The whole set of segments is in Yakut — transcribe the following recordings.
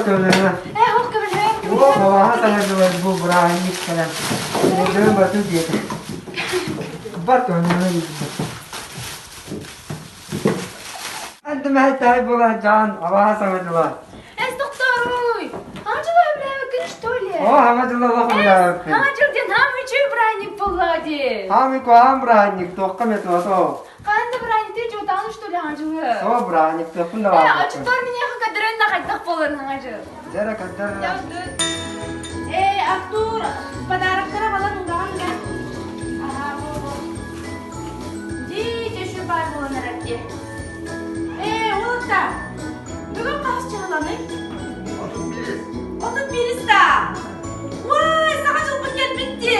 көмөлөһө. Э, ох көмөлөһө. О, абааһы саҥардылар бу бырааһынньык кэлэн. Өйдөөн батын диэтэ. Бар көмөлөһө диэтэ. Андымай була дьон абааһы саҥардылар. Эс тохтооруй. Хаҥа дьыла өбүлээбиккин что ли? О, хаҥа дьыла олох өбүлээбиппин. Хаҥа дьыл диэн хаам үчүгэй бырааһынньык буолла дии. Хаам куһаҕан бырааһынньык, туохха эмэ туох. Хаан да бырааһынньык дьуотаҕын что ли хаҥа дьылы? О, бырааһынньыктыахпын да Э, баҕарбаппын. оччотоор миниэхэ көрдөрөн да хайдах буоларын хаҥа дьыл. Дьэ көрдөр. Э, Артур, подароктара балан угаҕын да? Аха, бу, бу. Дии, чэшү баар буолан эрэр дии. Ээ, уолаттар, бүгүн хаһыс чаһыланый? 31. 31 да! Уай, саҥа дьылбыт кэлбит дии!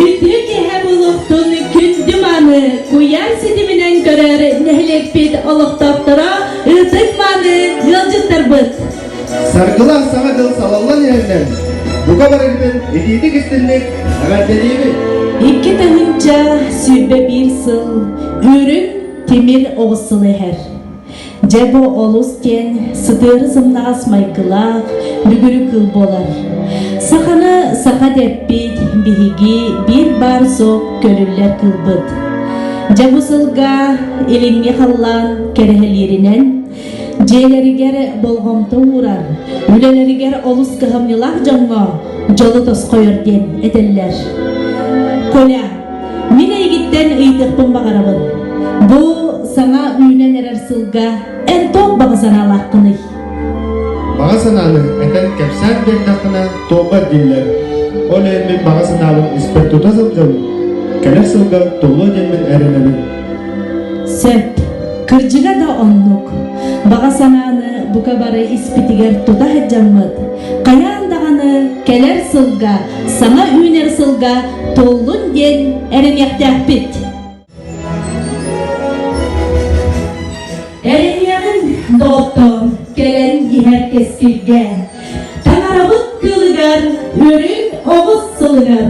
Үтүө киэһэ буолуохтун күндү мааны куйаар ситиминэн көрөр нэһилиэкпит олохтоохторо ытык мааны ыалдьыттарбыт. Саргылаах саҥа дьыл салаллан иһэннэн, бука барыгытын итиитик истинник эҕэрдэлиибит! 2021 сыл үрүҥ тимир оҕус сылы иһэр. Дьэ бу олус диэн сытыары сымнаҕас майгылаах бүгүрү кыыл буолар. Саханы саха дэппит биһиги биир баар суох көрүллэр кыылбыт. Дьэ бу сылга илиҥҥи халлаан кэрэһэлииринэн дьиэлэригэр болҕомто уурар, үлэлэригэр олус кыһамньылаах дьоҥҥо дьолу тосхойор диэн этэллэр. Коля, мин эйигиттэн ыйытыахпын баҕарабын. Бу саҥа үүнэн эрэр сылга эн туох баҕа санаалааххыный? Баҕа санааны этэн кэпсээн биэрдэххинэ туолбат дииллэр. Ол иһин мин баҕа санаабын испэр тута сылдьабын. Кэлэр сылга толлуо диэммин эрэнэбин. Сөп. Кырдьыга да оннук. Баҕа санааны бука бары испитигэр тута сылдьаммыт, хайаан даҕаны кэлэр сылга, саҥа үүнэр сылга туоллун диэн эрэниэхтээхпит. Эрэниэҕин, доҕоттоор, кэлэн иһэр кэскилгэ, Таҥарабыт кыылыгар, үрүҥ оҕус сылыгар.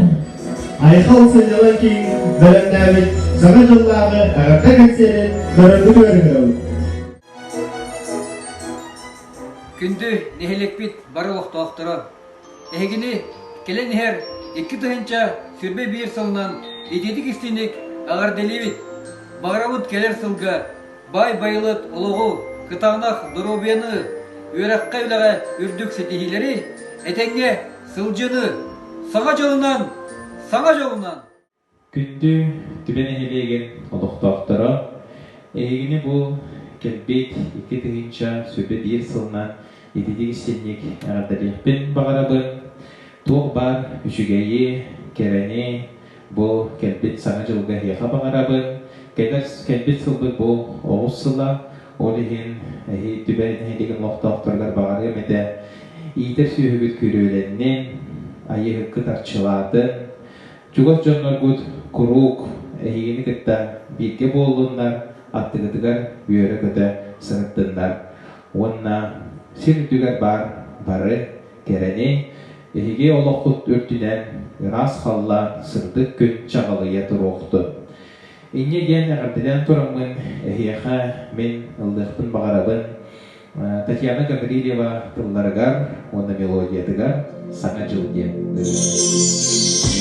Айхал сынньалаҥ киин бэлэмнээбит Саҥа дьыллааҕы эҕэрдэ кэнсиэрин көрөргүтүгэр ыҥырабыт. Күндү нэһилиэкпит бары олохтоохторо, эһигини кэлэн иһэр 2021 сылынан итиитик истиҥник эҕэрдэлиибит! Баҕарабыт кэлэр сылга баай байылыт олоҕу, кытаанах доруобуйаны, үөрэххэ-үлэҕэ үрдүк ситиһиилэри, этэҥҥэ сылдьыыны! Саҥа дьылынан! Саҥа дьолунан! Күндү Түбэ нэһилиэгин олохтоохторо, эһигини бу кэлбит 2021 сылынан ититик истинник эҕэрдэлиэхпин баҕарабын. Туох баар үчүгэйи, кэрэни бу кэлбит Саҥа дьылга эһиэхэ баҕарабын. Кэлэр кэлбит сылбыт бу оҕус сыла, ол иһин эһи Түбэ нэһилиэгин олохтоохторугар баҕарыам этэ. Иитэр сүөһүгүт күрүөлэннин, айыыһыккыт арчылаатын, Чугас дьонноргут куруук эһигини кытта бииргэ буоллуннар, аттыгытыгар үөрэ-көтө сырыттыннар уонна сир үрдүгэр баар бары кэрэни эһиги олоххут үрдүнэн ыраас халлаан сырдык күн чаҕылыйа туруохтун. Инньэ диэн эҕэрдэлээн тураммын эһиэхэ мин ыллыахпын баҕарабын Татьяна Гаврильева тылларыгар уонна мелодиятыгар «Саҥа дьыл» диэн ырыа.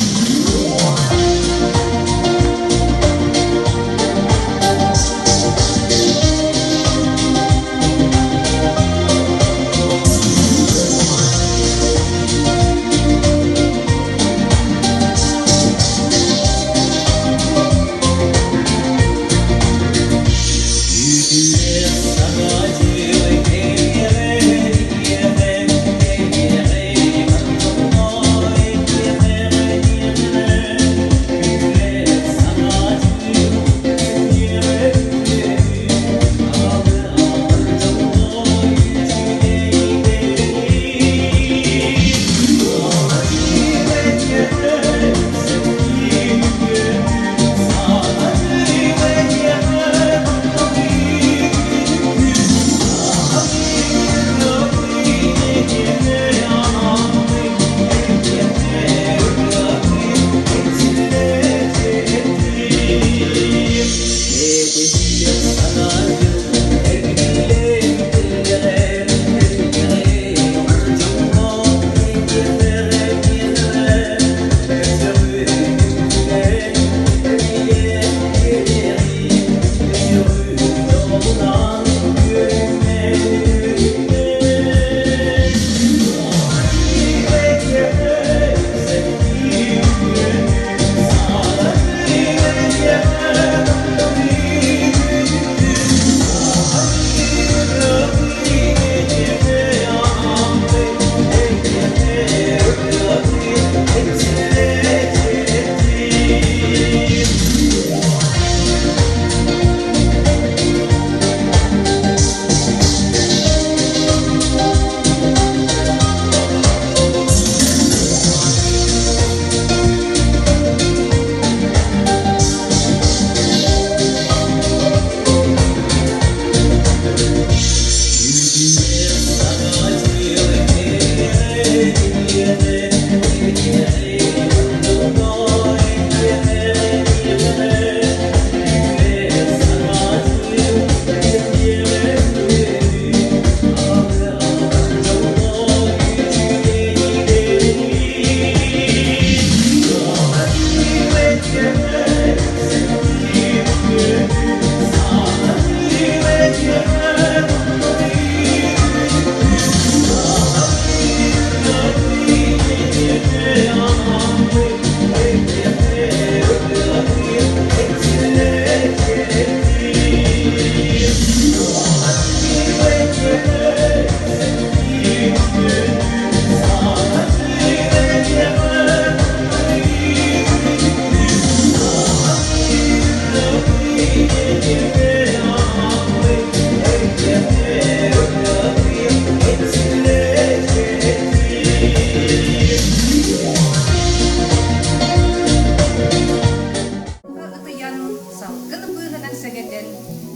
Салгын быыһынан сэгэтэн,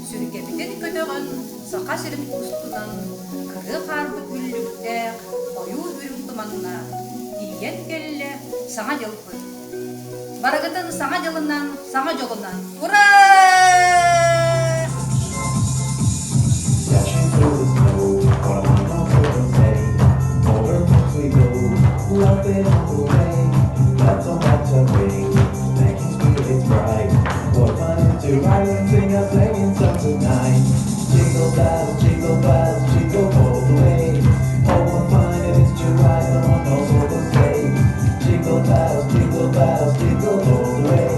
сүргэбитин көтөҕөн, Саха сирин устунан кырыы хаарбыт үллүктээх, хойуу үрүҥ туманнаах тиийэн кэллэ Саҥа дьылбыт. Барыгытын Саҥа дьылынан, саҥа дьолунан! Ура! Dashing through the snow, on a one-horse open sleigh. Over the we go, laughing all the way. Bells on bobtail ring, making spirits bright. What fun it is to ride and sing a sleighing song tonight. Jingle bells, jingle bells, jingle all the way. Oh, what fun it is to ride in a one-horse open sleigh. Jingle bells, jingle bells, jingle all the way.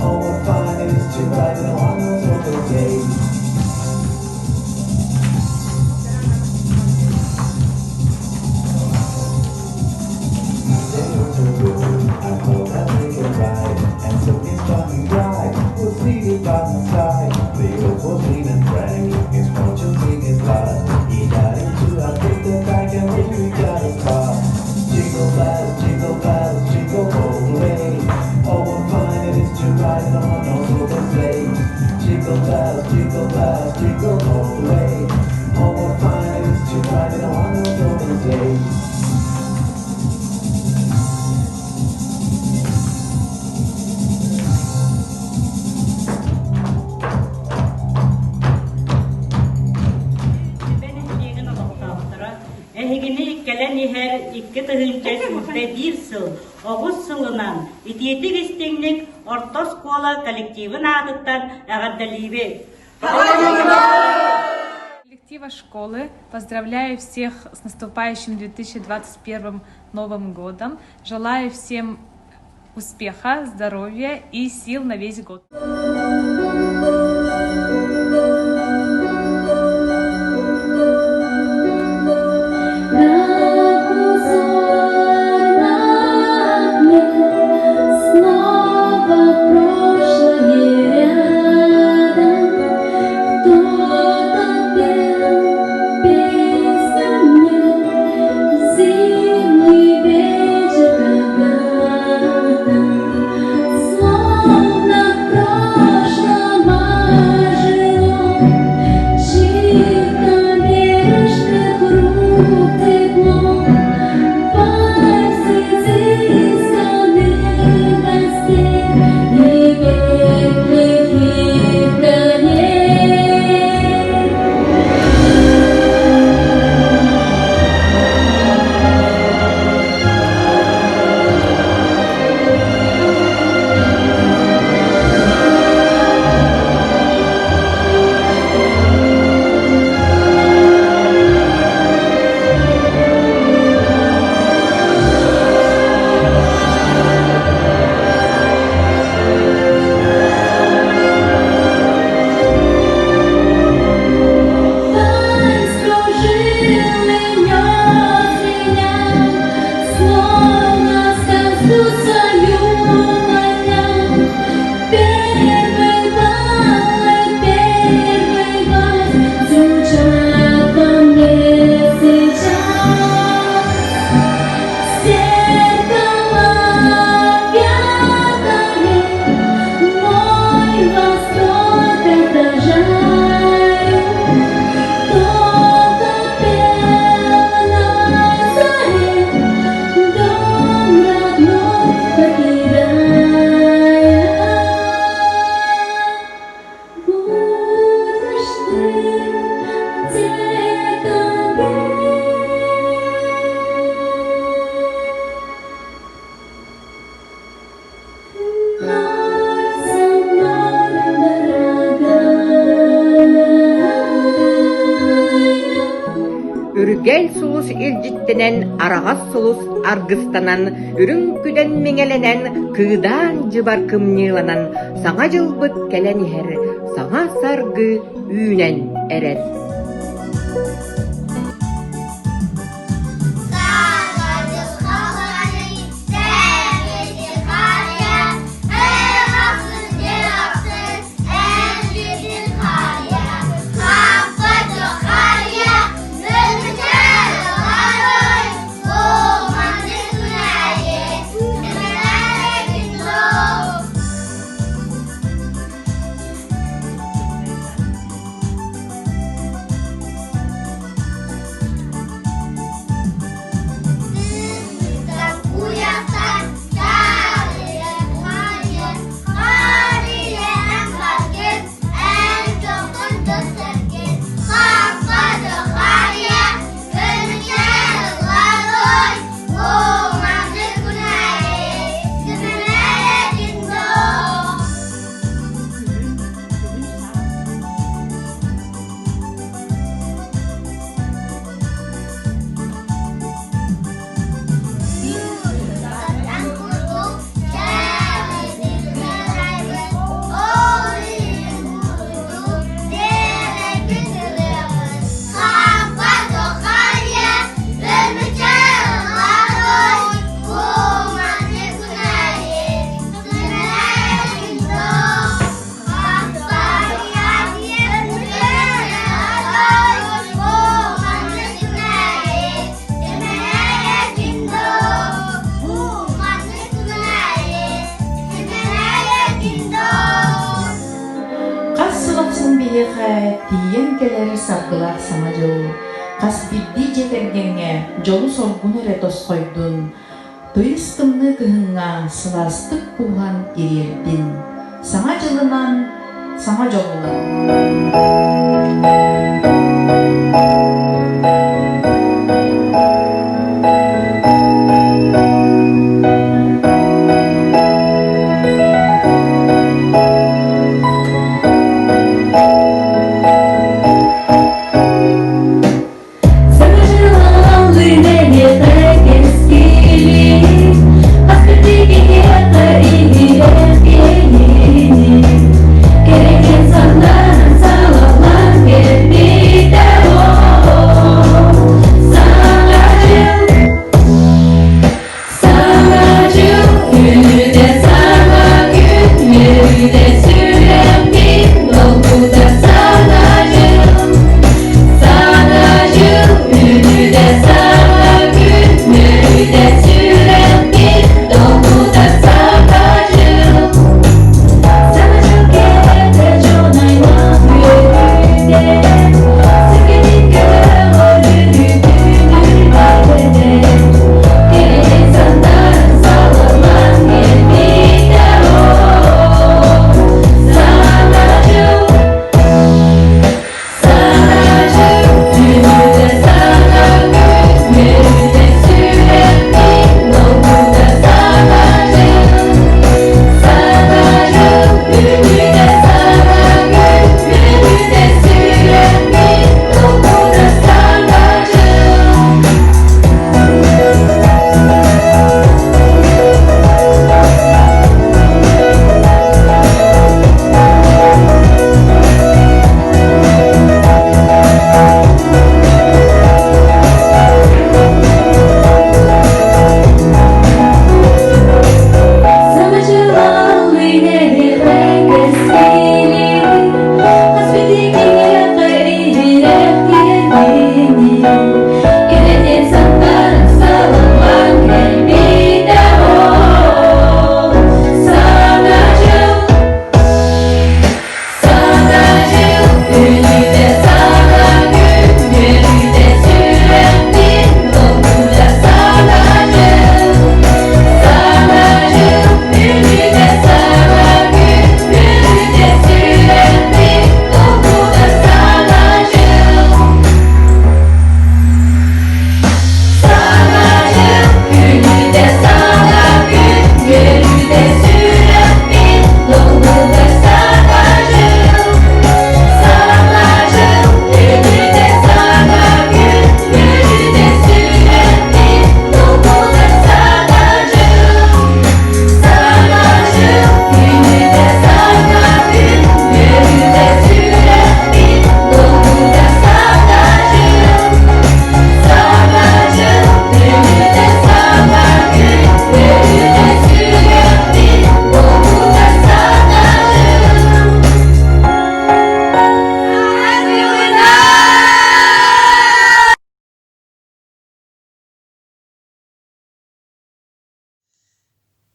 Oh, what fun it is to ride in a one-horse open sleigh. I thought that we could ride, and so his charming bride was seated by my side. The oak was lean and frank, his fortune seen his blood. He got into a big bag and we got a spot. Jingle bells, jingle bells, jingle all the way. Oh, what fun it is to ride in a one-horse open sleigh. Jingle bells, jingle bells, jingle all the way. Oh, what fun it is to ride in a one-horse open sleigh. Түбэ нэһилиэгин олохтоохторо эһигини кэлэн иһэр 2021 сыл оҕус сылынан итиитик-истиҥник орто оскуола коллективын аатыттан эҕэрдэлиибит! Коллектива школы поздравляю всех с наступающим 2021 Новым годом. Желаю всем успеха, здоровья и сил на весь год. Снова прошлое рядом, Кто-то пел песню мне Зимний вечер когда-то, Словно в прошлом ожило, Чьих-то бережных рук тепло, Вальс изысканных гостей И бег лихих коней. Вальс кружил и нес меня, Словно сказку свою маня. Первый бал и первый вальс Звучат во мне сейчас. Зеркало пятое Мой восторг отражает. Кто-то пел на заре, Дом родной покидая. Будешь ты в декабре. Вновь со мной, дорогая. Үргэл сулус илдьиттэнэн, араҕас сулус аргыстанан, үрүҥ күдэн миҥэлэнэн, кыыдаан дьыбар кымньыыланан, Саҥа дьылбыт кэлэн иһэр, саҥа саргы үүнэн эрэр. киһиэхэ тиийэн кэлэр саргылаах Саҥа дьыл хас биирдии дьиэ кэргэҥҥэ дьолу-соргуну эрэ тосхойдун, тыйыс тымныы кыһыҥҥа сылаастык кууһан ириэрдин. Саҥа дьылынан, саҥа дьолунан!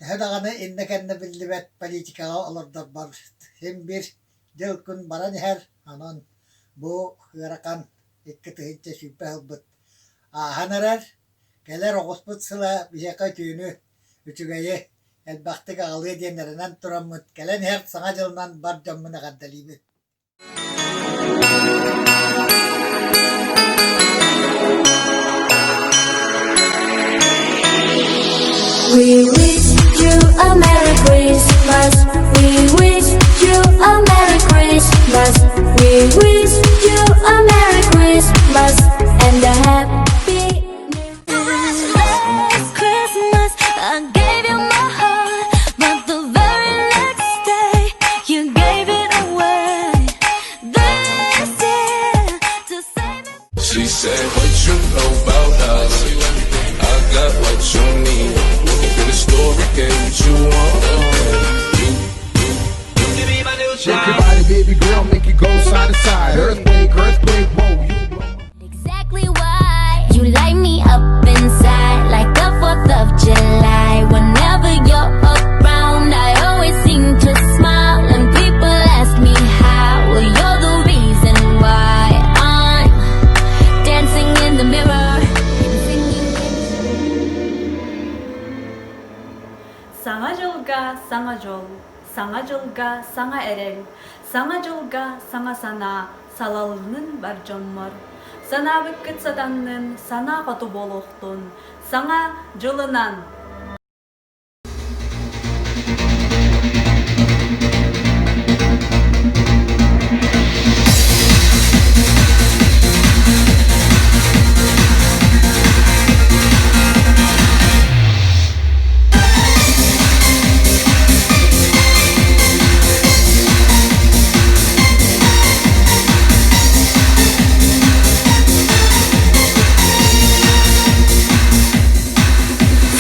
Төһө даҕаны иннэ-кэннэ биллибэт политикаҕа олордорбор син биир дьыл-күн баран иһэр, онон бу ыарахан 2020 сылбыт ааһан эрэр, кэлэр оҕуспут сыла биһиэхэ үтүөнү, үчүгэйи элбэхтик аҕалыа диэн эрэнэн тураммыт, кэлэн иһэр Саҥа дьылынан бар дьоммун эҕэрдэлиибин. We wish you a Merry Christmas. We wish you a Merry Christmas. We wish you a Merry Christmas and a Happy New Last Christmas, I gave you my heart, but the very next day, you gave it away. This year, to save it. She said, What you know about us? I got what you need. Get a story, get what you want. You, you, you. Shake your body, baby girl, make it go side to side. Earthquake, earthquake, whoa, you blow. Exactly why you light me up inside like the 4th of July. Whenever you're around, I always seem to smile. And people ask me how. Well, you're the reason. саҥа дьол, саҥа дьылга саҥа эрэл, саҥа дьылга саҥа санаа салалыннын бар дьоммор. Санаабыккыт сатаннын, санаа хоту буолуохтун, саҥа дьылынан!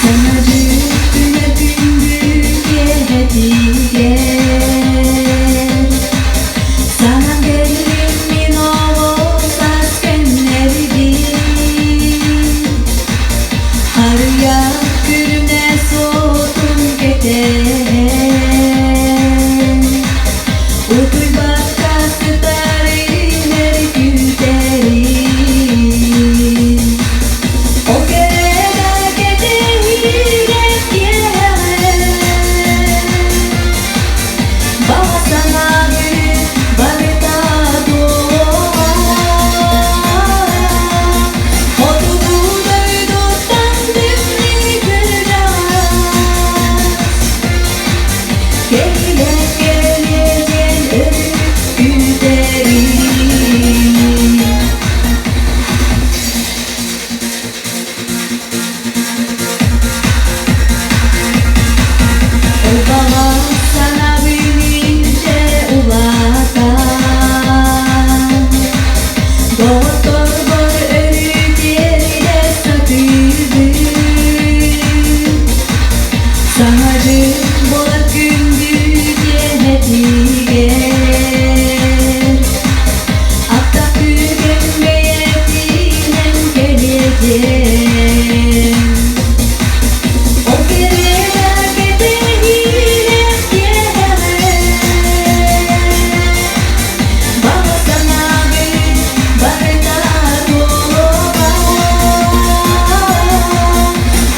Саҥа дьыл күнэ күндү киэһэтигэр Санаан кэллим мин оҕо саас кэмнэрбин Харыйа күрүнэ суотун кэтэһэн Утуйбакка сытар иһэр күүтэрин Ол кэрэ кэтэһиигэ киэһэҕэ Баҕа санаабыт барыта туолуоҕа Хотугу дойдуттан тымныы кырдьаҕас Кэллэ кэлиэ диэн өрүү күүтэрин Ол санаабын илдьэ улаатан, Доҕотторбор өрүү тиэрдэ сатыыбын. Саҥа дьыл буолар күндү киэһэтигэр Аттах күүгэн бэйэтинэн кэлиэ диэн Ол кэриэтэ кэтэһиилээх киэһэҕэ Баҕа санаабыт барыта туолуоҕа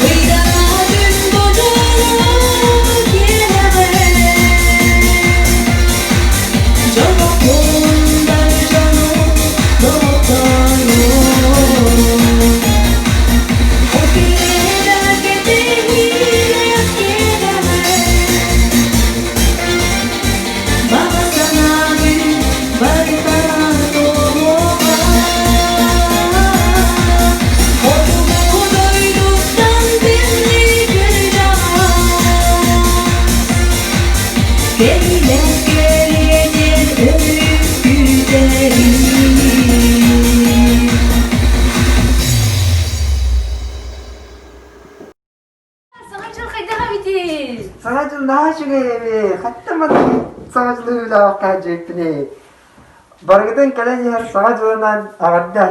Ыйдаҥа күн бу дьоллоох киэһэҕэ Дьоллоохпун бары дьону доҕоттору Ол киэһэ кэтэһиилээх киэһэҕэ Баҕа санаабыт барыта туолуоҕа Хотугу дойдуттан тымныы кырдьаҕас Кэллэ кэлиэ диэн өрүү күүтэрин Саҥа дьыл хайдах эбитий? Саҥа дьыл наһаа үчүгэй эбит. Хаттан маннык саҥа дьылы үлэҕэ хаалдьыппыный? Барыгытын кэлэн иһэр саҥа дьылынан аҕарда.